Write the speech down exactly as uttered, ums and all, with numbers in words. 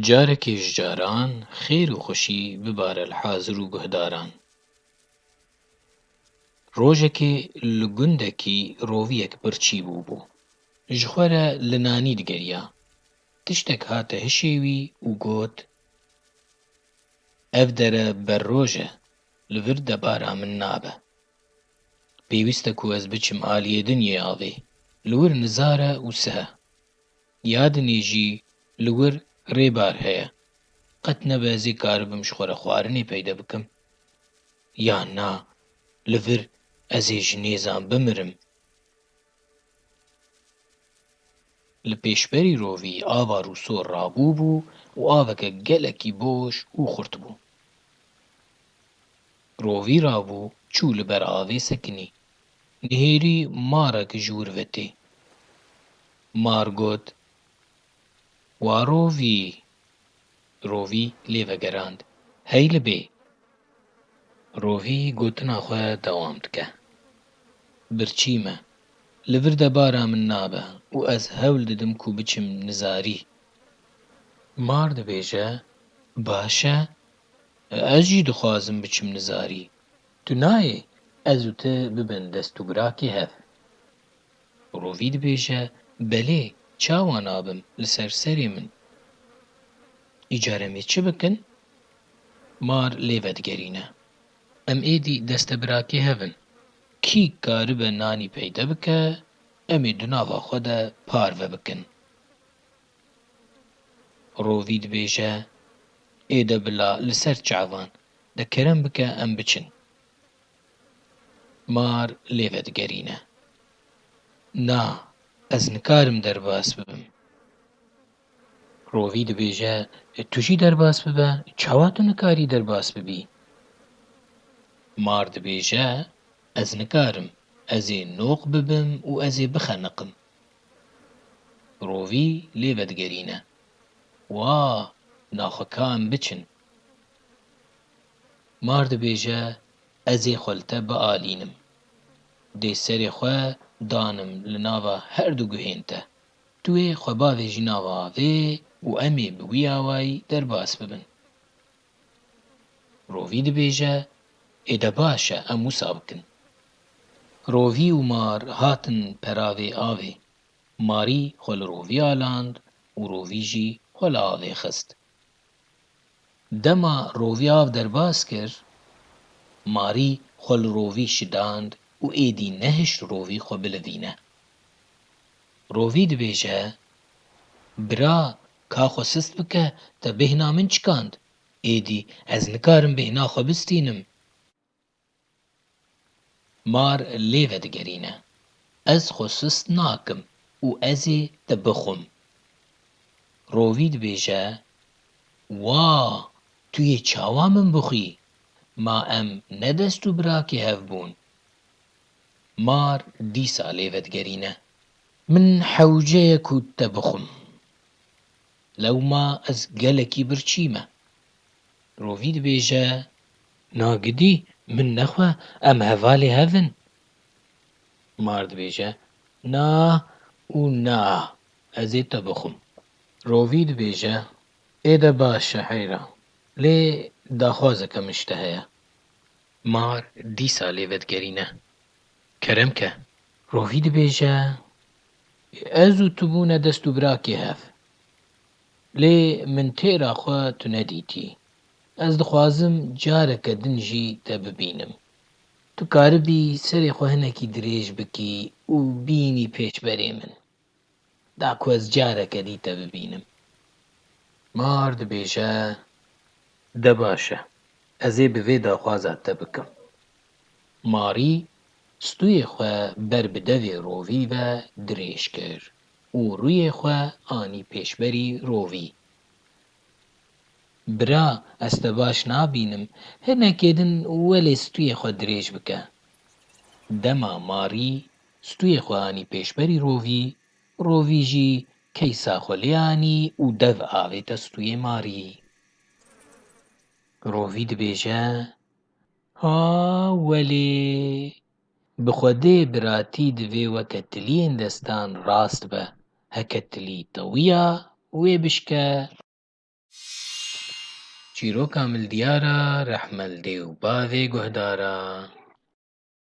Carekê ji caran xêr û xweşî bibare li hazir û guhdaran. Rojekê li gundekî roviyek birçî bûbû. Ji xwe re li nanî digeriya. Tiştek hate hişê wî û got, "Ev dere berroj e, li vir debara min nabe. Pêwîst e ku ez biçim aliyê din yê avê. Li wir nizar e û sih e. Ya dinê jî li wir rêbar heye. Qet nebe ez ê karibim ji xwe re xwarinê peyde bikim. Ya na, li vir ez ê ji nêzan bimirim." Li pêşberî rovî ava Rûso rabûbû û aveke gelekî boş û xurt bû. Rovî rabû, çû li ber avê sekinî. Nihêrî marek ji wir ve tê. Mar got, "Wa rovî!" Rovî lê vegerand, "Hey li bê!" Rovî gotina xwe dewam dike, "Birçî me. Li vir debara min nabe û ez hewl didim ku biçim nizarî." Mar dibêje, "Baş e, ez jî dixwazim biçim nizarî. Tu nayê ez û tu bibin dest û birakê hev?" Rovî dibêje, "Belê, çawa nabim, li ser serê min. Îcar em ê çi bikin?" Mar lê vedigerîne, "Em êdî destebirakê hev in. Kî karibe nanî peyde bike, em ê di nava xwe de parve bikin." Rovî dibêje, "Ê de bila li ser çavan, de kerem bike em biçin." Mar lê vedigerîne, "Na, ez nikarim derbas bibim." Rovî dibêje, "Tu jî derbas bibe, çawa tu nikarî derbas bibî?" Mar dibêje, "Ez nikarim, ez ê noq bibim û ez ê bixeniqim." Rovî lê vedigerîne, "Wa, naxwe ka em biçin." Mar dibêje, "Ez ê xwe li te bialînim. Dê serê xwe danim li nava her du guhên te. Tu ê xwe bavêjî nava avê û em ê bi wî awayî derbas bibin." Rovî dibêje, "Ê de baş e, em wisa bikin." Rovî û mar hatin peravê avê. Marî xwe li rovî aland û rovî jî xwe li avê xist. Dema rovî av derbas kir, marî xwe li rovî şidand û êdî nehişt rovî xwe bilivîne. Rovî dibêje, "Bira, ka xwe sist bike, te bêhna min çikand. Êdî ez nikarim bêhna xwe bistînim." Mar lê vedigerîne, "Ez xwe sist nakim û ez ê te bixwim." Rovî dibêje, "Wa, tu yê çawa min bixwî? Ma em ne dest û birakê hev bûn?" Mar dîsa lê vedigerîne, "Min hewce ye ku te bixwim. Lewma ez gelekî birçî me." Rovî dibêje, "Na gidî, min nexwe, em hevalê hev in." Mar dibêje, "Na û na, ez ê te bixwim." Rovî dibêje, "Ê de baş e heyra, lê daxwazeke min ji te heye." Mar dîsa lê vedigerîne, "Kerem ke." Rovî dibêje, "Ez û tu bûne dest û birakê hev. Lê min têra xwe tu nedîtî. Ez dixwazim careke din jî te bibînim. Tu karibî serê xwe hinekî dirêj bikî û bînî pêşberê min. Da ku ez careke dî te bibînim." Mar dibêje, "De baş e, ez ê bi vê daxwaza te bikim." Marî stûyê xwe ber bi devê rovî ve dirêj kir û rûyê xwe anî pêşberî rovî. "Bira, ez te baş nabînim, hinekê din welê stûyê xwe dirêj bike." Dema marî stûyê xwe anî pêşberî rovî, rovî jî keysa xwe lê anî û dev avête stûyê marî. Rovî dibêje, "Ha welê, bi Xwedê biratî divê weke tiliyên destan rast be, heke tilî tewiya wê bişke." Çîroka mildiyara, rehme li dê û bavê guhdara.